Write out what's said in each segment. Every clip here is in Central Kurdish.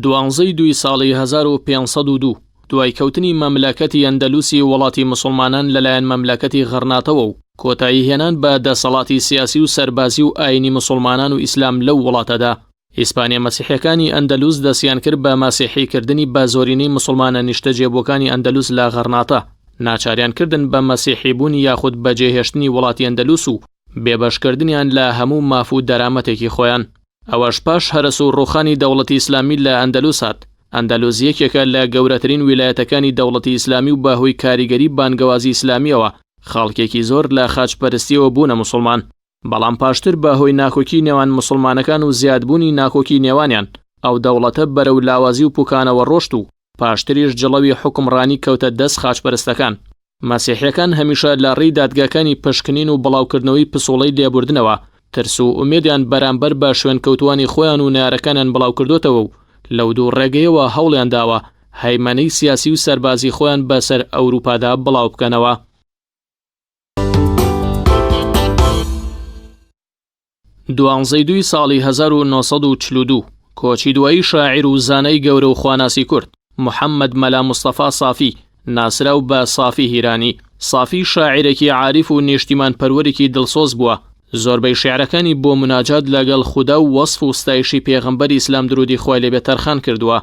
دوانزەی دووی ساڵی 1502 دوای کەوتنی مەملەکەتی ئەندەلوسی وڵاتی موسڵمانان لەلایەن مەملەکەتی غەرناتەوە و کۆتایی هێنان بە دەسەڵاتی سیاسی و سەربازی و ئایینی موسڵمانان و ئیسلام لەو وڵاتەدا، ئیسپانیە مەسیحیەکانی ئەندەلوس دەستیان کرد بە مەسیحی کردنی بە زۆرینەی موسڵمانە نیشتەجێبووەکانی ئەندەلوس لە غەرناتە، ناچاریان کردن بە مەسیحی بوون یاخود بەجێهێشتنی وڵاتی ئەندەلوس و بێبەشکردنیان لە هەموو ماف و دەرامەتێکی خۆیان. ئەوەش پاش هەرەس و ڕووخانی دەوڵەتی ئیسلامی لە ئەندەلوس هات. ئەندەلوس یەکێکە لە گەورەترین ویلایەتەکانی دەوڵەتی ئیسلامی و بە هۆی کاریگەری بانگەوازی ئیسلامییەوە خەڵکێکی زۆر لە خاچپەرستییەوە بوونە موسڵمان. بەڵام پاشتر بە هۆی ناکۆکی نێوان موسڵمانەکان و زیادبوونی ناکۆکی نێوانیان، ئەو دەوڵەتە بەرەو لاوازی و پوکانەوە ڕۆشت و پاشتریش جڵەوی حوکمڕانی کەوتە دەست خاچپەرستەکان. مەسیحیەکان هەمیشە لە ڕێی دادگاکانی پشکنین و بڵاوکردنەوەی پسوڵەی لێبوردنەوە، ترس و ئومێدیان بەرامبەر بە شوێنکەوتووانی خۆیان و نەیارەکانیان بڵاوکردۆتەوە و لەو دوو ڕێگەیەوە هەوڵیان داوە هەیمەنەی سیاسی و سەربازی خۆیان بەسەر ئەوروپادا بڵاوبکەنەوە. دوانزەی دووی ساڵی 1942 کۆچی دوایی شاعیر و زانای گەورە و خواناسی کورد محەممەد مەلا مستەفا سافی ناسراو بە سافی هیرانی. سافی شاعیرێکی عاریف و نیشتیمانپەروەرێکی دڵسۆز بووە، زۆربەی شیعرەکانی بۆ موناجات لەگەڵ خودا و وەسف و ستایشی پێغەمبەری ئیسلام درودی خوای لێ بێت تەرخان کردووە.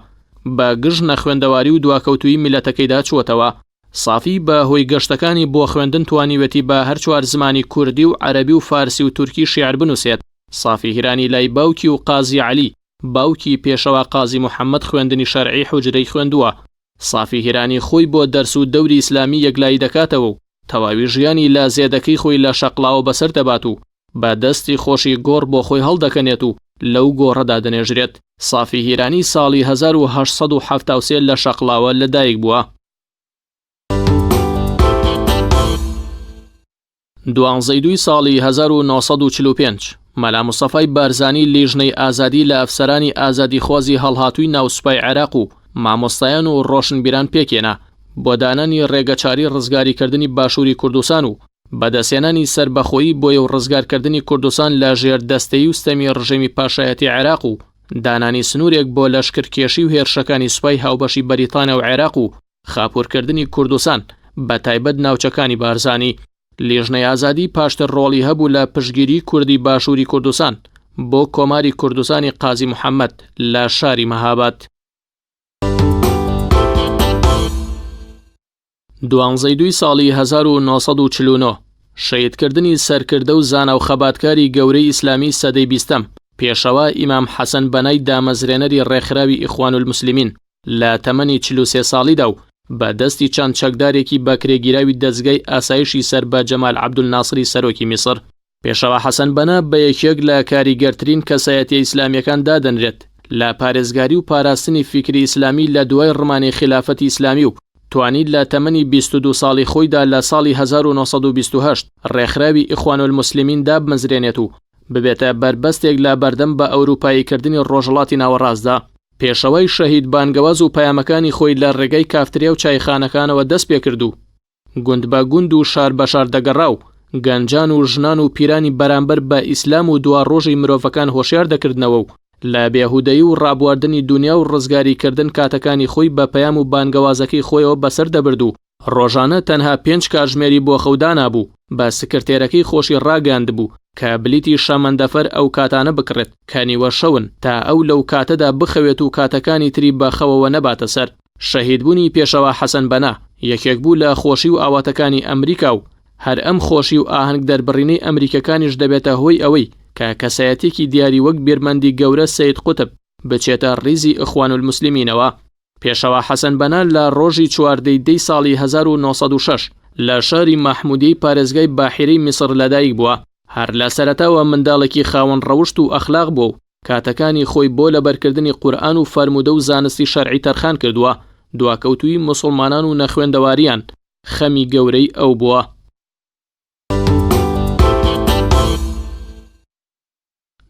بە گژ نەخوێندەواری و دواکەوتوویی میللەتەکەیدا چووەتەوە. سافی بە هۆی گەشتەکانی بۆ خوێندن توانیوێتی بە هەر چوار زمانی کوردی و عەرەبی و فارسی و تورکی شیعر بنووسێت. سافی هیرانی لای باوکی و قازی عەلی، باوکی پێشەوا قازی محەممەد خوێندنی شەرعی حوجرەی خوێندووە. سافی هیرانی خۆی بۆ دەرس و دەوری ئیسلامی یەکلایی دەکاتەوە و تەواوی ژیانی لە زێدەکەی خۆی لە شەقڵاوە بەسەر دەبات و بە دەستی خۆشی گۆڕ بۆ خۆی هەڵدەکەنێت و لەو گۆڕەدا دەنێژرێت. سافی هیرانی ساڵی 1873 لە شەقڵاوە لەدایک بووە. دوانزەی دووی ساڵی 1945 مەلا مستەفای بارزانی لیژنەی ئازادی لە ئەفسەرانی ئازادیخوازی هەڵهاتووی ناو سوپای عێراق و مامۆستایان و ڕۆشنبیران پێکهێنا بۆ دانانی ڕێگەچاری ڕزگاریکردنی باشووری کوردستان و بەدەستهێنانی سەربەخۆیی بۆی و ڕزگارکردنی کوردستان لە ژێردەستەیی و ستەمی ڕژێمی پاشایەتی عێراق و دانانی سنوورێک بۆ لەشکرکێشی و هێرشەکانی سوپای هاوبەشی بەریتانیا و عێراق و خاپوورکردنی کوردستان بە تایبەت ناوچەکانی بارزانی. لیژنەی ئازادی پاشتر ڕۆڵی هەبوو لە پشتگیری کوردی باشووری کوردستان بۆ کۆماری کوردستانی قازی محەممەد لە شاری مەهاباد. دوانزەی دووی ساڵی 1949 شەهیدکردنی سەرکردە و زانا و خەباتکاری گەورەی ئیسلامی سەدەی بیستەم، پێشەوا ئیمام حەسەن بەنای دامەزرێنەری ڕێکخراوی ئیخوانولموسلمین لە تەمەنی 43 ساڵیدا و بە دەستی چەند چەکدارێکی بەکرێگیراوی دەزگای ئاسایشی سەر بە جەمال عەبدولناسری سەرۆکی میسر. پێشەوا حەسەن بەنا بە یەکێک لە کاریگەرترین کەسایەتیە ئیسلامیەکان دادەنرێت لە پارێزگاری و پاراستنی فیکری ئیسلامی لە دوای ڕمانی خیلافەتی ئیسلامی و توانی لە تەمەنی 22 ساڵی خۆیدا لە ساڵی 1928 ڕێکخراوی ئیخوانولموسلمین دابمەزرێنێت و ببێتە بەربەستێک لە بەردەم بە ئەوروپاییکردنی ڕۆژهەڵاتی ناوەڕاستدا. پێشەوای شەهید بانگەواز و پەیامەکانی خۆی لە ڕێگای کافتریا و چایخانەکانەوە دەست پێکرد و گوند بە گوند و شار بە شار دەگەڕا و گەنجان و ژنان و پیرانی بەرامبەر بە ئیسلام و دواڕۆژی مرۆڤەکان هۆشیار دەکردنەوە و لە بێهودەیی و ڕابواردنی دونیا و ڕزگاری کردن کاتەکانی خۆی بە پەیام و بانگەوازەکەی خۆیەوە بەسەر دەبرد و ڕۆژانە تەنها پێنج کاژمێری بۆ خەو دانابوو، بە سکرتێرەکەی خۆشی ڕاگەیاندبوو کە بلیتی شەمەندەفەر ئەو کاتانە بکڕێت کە نیوە شەون تا ئەو لەو کاتەدا بخەوێت و کاتەکانی تری بە خەوەوە نەباتە سەر. شەهیدبوونی پێشەوا حەسەن بەنا یەکێک بوو لە خۆشی و ئاواتەکانی ئەمریکا و هەر ئەم خۆشی و ئاهەنگ دەربڕینەی ئەمریکەکانیش دەبێتە هۆی ئەوەی کە کەسایەتیەکی دیاری وەک بیرمەندی گەورە سەید قوتب بچێتە ڕیزی ئیخوانولموسلمینەوە. پێشەوا حەسەن بەنا لە ڕۆژی چواردەی دەی ساڵی 1906 لە شاری مەحمودیەی پارێزگای باحیرەی میسڕ لەدایک بووە. هەر لە سەرەتاوە منداڵێکی خاوەن ڕەوشت و ئەخلاق بووە و کاتەکانی خۆی بۆ لەبەرکردنی قورئان و فەرموودە و زانستی شەرعی تەرخان کردووە، دواکەوتوویی موسڵمانان و نەخوێندەوارییان خەمی گەورەی ئەو بووە.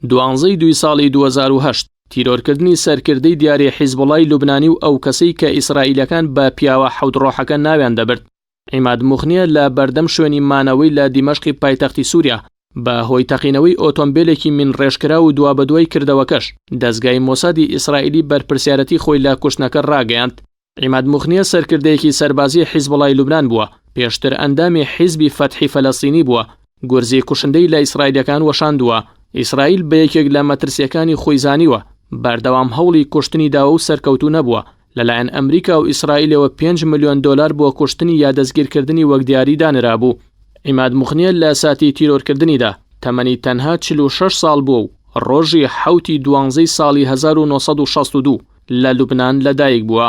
دوانزەی دووی ساڵی 2008 تیرۆرکردنی سەرکردەی دیاری حیزبوڵای لوبنانی و ئەو کەسەی کە ئیسرائیلەکان بە پیاوە حەوت ڕۆحەکە ناویان دەبرد، عیماد موغنیە لە بەردەم شوێنی مانەوەی لە دیمەشقی پایتەختی سووریا. بە هۆی تەقینەوەی ئۆتۆمبێلێکی مینڕێژکراو و دوابەدوای کردەوەکەش، دەزگای مۆسادی ئیسرائیلی بەرپرسیارەتی خۆی لە کوشتنەکە ڕاگەیاند. عیماد موغنیە سەرکردەیەکی سەربازیی حیزبوڵای لوبنان بووە، پێشتر ئەندامی حیزبی فەتحی فەلەستینی بووە، گورزی کوشندەی لە ئیسرائیلیەکان وەشاندووە، ئیسرائیل بە یەکێک لە مەترسییەکانی خۆی زانیوە، بەردەوام هەوڵی کوشتنی داوە و سەرکەوتوو نەبووە، لەلایەن ئەمریکا و ئیسرائیلەوە پێنج ملیۆن دۆلار بۆ کوشتنی یا دەستگیرکردنی وەک دیاری دانرابوو. عیماد موغنیە لە ساتی تیرۆرکردنیدا تەمەنی تەنها 46 ساڵ بووە و ڕۆژی حەوتی دوانزەی ساڵی 1962 لە لوبنان لەدایک بووە.